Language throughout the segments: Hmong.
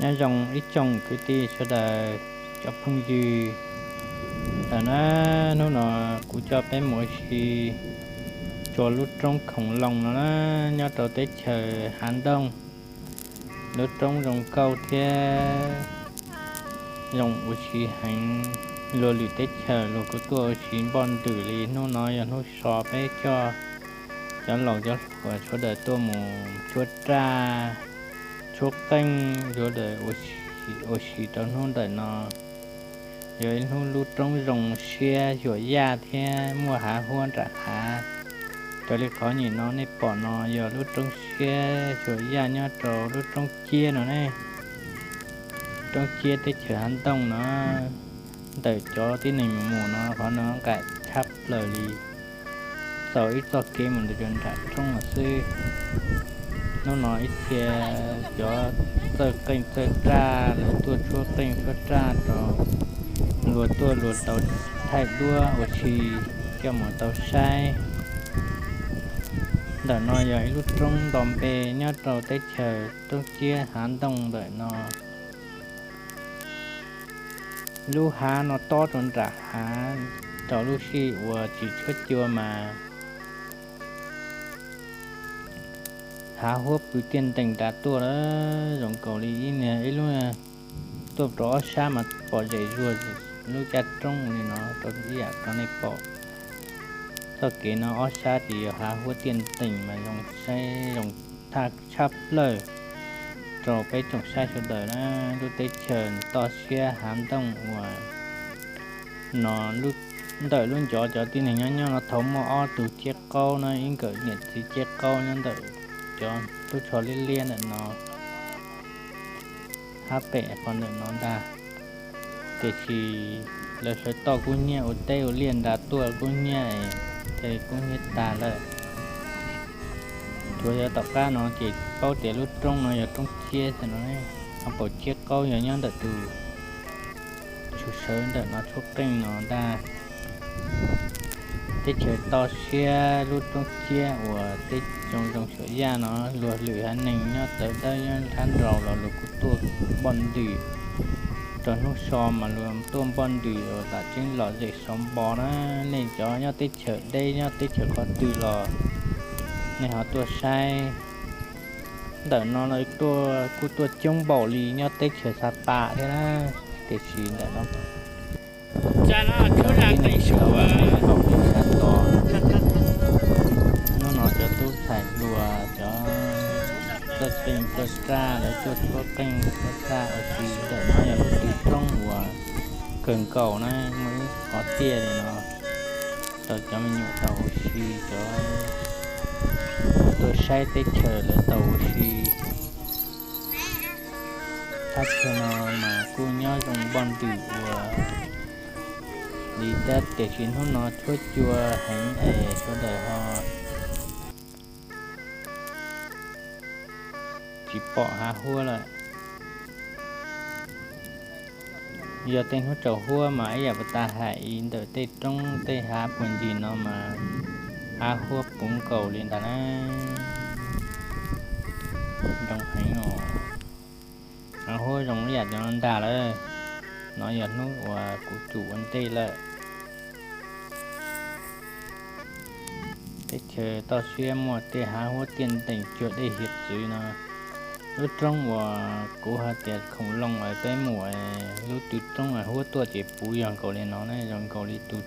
Nyob zoo ib tsoom kwv tij sawv daws, cov phooj ywg. Ntawm na, hnub no kuv coj peb mus ua si rau lub roob Khoom Loos no na, nyob rau teb chaws Hav Ntooj. Lub roob zoo nkauj thiab zoo ua si heev. Luag lwm teb chaws luag kuj tuaj ua si npoj ntws li, hnub no yog hnub so peb coj cov laus cov hluas sawv daws tuaj mus tshuab raj tshuab qeej, sawv daws ua si rau hnub ntawm no. Yog ib hnub lub roob zoo siab xyuam yaj thiab muaj hav huab nram hav. Raws li qhov nyuam no nej pom no yog lub roob siab xyuam yaj nyob rau lub roob ciab no ne. Roob ciab teb chaws Hav Ntooj no, ntawm cov tib neeg mus mus no qhov no nqaim tshaj plaws li. Txaus ib txoj kev mus ntawm cov nram roob no xwb. Hnub no ib txhia cov txawj qeej txawj raj lawv tuaj tshuab qeej tshuab raj rau, luag tuaj luag tau thaij duab ua si coj mus tau saib. Ntawm no yog ib lub roob nto npe nyob rau teb chaws roob ciab Hav Ntooj ntawm no. Lub hav no tob rau nram hav, rau lub sij uas tsis tshuab cua mas hav huab pw tiaj ntees nrad tuaj lawm. Zoo nkaus li ib niag ib lub tuaj rau ob sab mas pom zem zuag lub caj roob li no rau ib yam rau nej pom. Txoj kev no ob sab ces yog hav huab tiaj ntees mas zoo saib zoo thaj tshaj plaws rau peb tsoom saib sawv daws na. Lub teb chaws toj siab Hav Ntooj uas no, ntawm lub ncov cov tib neeg nyob nyob no thaum muaj ob tug Ciab Qaub na, ib nkawm niam txiv Ciab Qaub nyob ntawm cov tub rog liab liab ntawm no. Hab pem qhov ntawm no ntag. Tiam sis lawv sawv toj kub hnyiab ua teb ua liaj nrad tuaj kub hnyiab, thiaj li kub hnyiab tag lawm. Tsuas yog tom qab no ces paub tias lub roob no yog roob ciab xwb no. Ho paum Ciab Qaub yog nyob ntawm tus tshwj sawv ntawm no tshuab qeej no ntag. Teb chaws toj siab lub roob ciab uas teb zoo zoo xyuam yaj no, luag lwm haiv neeg nyob tawv dawb nyob thab nraud los luag kuj tuaj npoj ntws. Rau hnub so mas luag tuaj npoj ntws uas tam tseeb lom zem sov npo na. Nej cov nyob teb chaws deb nyob teb chaws qhov twg los nej ho tuaj saib. Ntawm no lawv tuaj kuj tuaj coob npaum li nyob teb chaws Xa Pas thiab na, tiam sis ntawm no tib neeg tsis tau mus saib npaum li sab tod. Hnub no cov tub ntxhais hluas cov txawj qeej txawj raj lawv tuaj tshuab qeej tshuab raj ua si. Ntawm no yog lub tw roob uas kawg nkaus na, muaj ib qhov tiaj li no rau cov me nyuam tau ua si, cov tuaj saib teb chaws lawv tau ua si. Thaj chaw no mas kuj nyob zoo npoj ntws ua li thiab, tiam sis hnub no tshuab cua heev es sawv daws ho tsis pom hav huab lawm. Yog tej hnub tsaus huab mas ib yam puas tas hais ntawm tej roob tej hav puag ncig no mas hav huab puv nkaus li ntag na. Zoo heev os. Hav huab zoo ib yam cov no ntag lawm. No yog hnub uas kuv tsum ua ntej lawm. Teb chaws toj siab muaj tej hav huab tiaj ntees cuag dej hiav txwv no. Lub roob uas kuv hais tias Khoom Loos es peb mus, lub tw roob huab tuaj ces puv yog nkaus li no ne, zoo nkaus li tus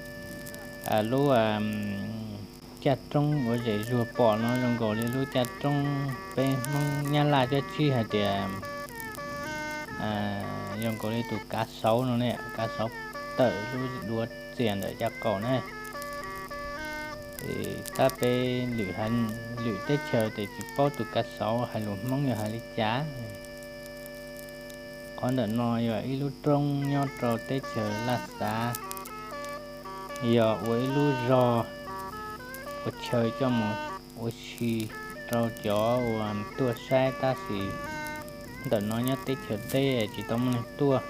lub caj roob uas zem zuag pom no, zoo nkaus li lub caj roob peb Hmoob Nyab Laj cov tsib hais tias zoo nkaus li tus kav sauv no ne, kav sauv tawm lub duav txias ntawm caj qaum ne. Tab peb lwm teb chaws ces tsis paub tus kav sauv hais lus Hmoob yog hais li cas. Qhov ntawm no yog ib lub roob nyob rau teb chaws Laj Xav, yog ua ib lub zog ua chaw coj mus ua si rau cov uas tuaj saib, tab sis ntawm no nyob teb chaws deb tsis tau muaj neeg tuaj.